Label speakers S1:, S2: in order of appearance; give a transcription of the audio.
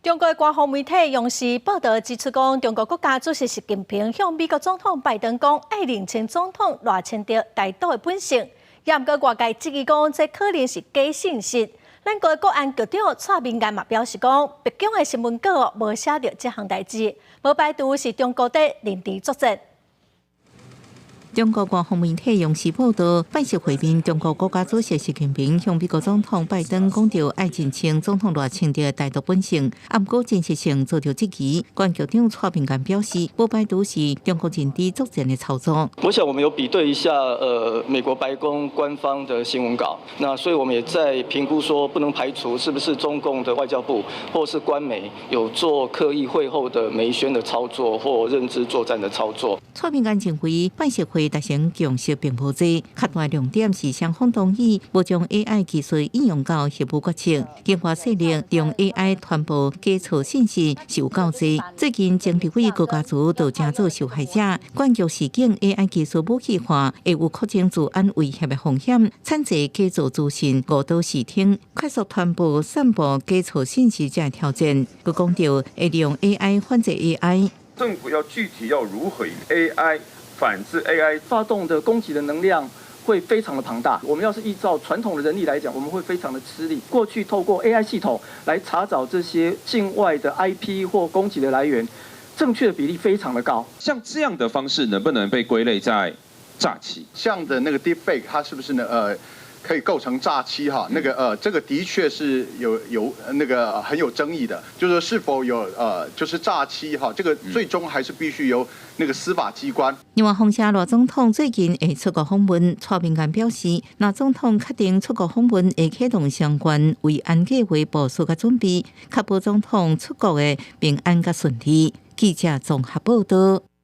S1: 中國官方媒體央視報道指出，講中國國家主席習近平向美國總統拜登講，愛認清總統賴清德台獨的本性。也毋過外界質疑講，這可能是假信息。咱國國安局長蔡明彥嘛表示講，白宮的新聞稿無寫著這項代誌，無排除是中國佇認知作戰。
S2: 中國官方媒體央視報道，拜習會面，中國國家主席習近平向美國總統拜登講著愛認清總統賴清德台獨本性，毋過真實性遭著質疑。國安局長蔡明彥表示，無排除是中國認知作戰的操作。
S3: 我想我們有比對一下，美國白宮官方的新聞稿，那所以我們也在評估，說不能排除是不是中共的外交部或是官媒有做刻意會後的媒宣的操作或認知作戰的操作。
S2: 蔡明彥認為，拜習會達成共識並無濟，較大重點是雙方同意無將 AI 技術應用到核武決策，境外勢力用 AI 傳播假錯信息是有夠濟。最近前立委高嘉瑜就成做受害者，國安局示警 AI 技術武器化會有擴增資安威脅的風險，產生假造資訊誤導視聽、快速傳播散播假錯信息這挑戰。閣講著會利用 AI 反制 AI。
S4: 政府要具體要如何以 AI 反制 AI
S3: 發動的攻擊的能量會非常的龐大。我們要是依照傳統的人力來講，我們會非常的吃力。過去透過 AI 系統來查找這些境外的 IP 或攻擊的來源，正確的比例非常的高。
S5: 像這樣的方式能不能被歸類在詐欺？
S6: 這樣的那個 deepfake，它是不是呢？可以構成詐欺哈？那個這個的確是有那個很有爭議的，就是說是否有就是詐欺哈？這個最終還是必須由那個司法機關。
S2: 另外，風聲賴總統最近會出國訪問，蔡明彥表示，若總統確定出國訪問，會啟動相關維安計劃部署佮準備，確保總統出國的平安佮順利。記者綜合報道。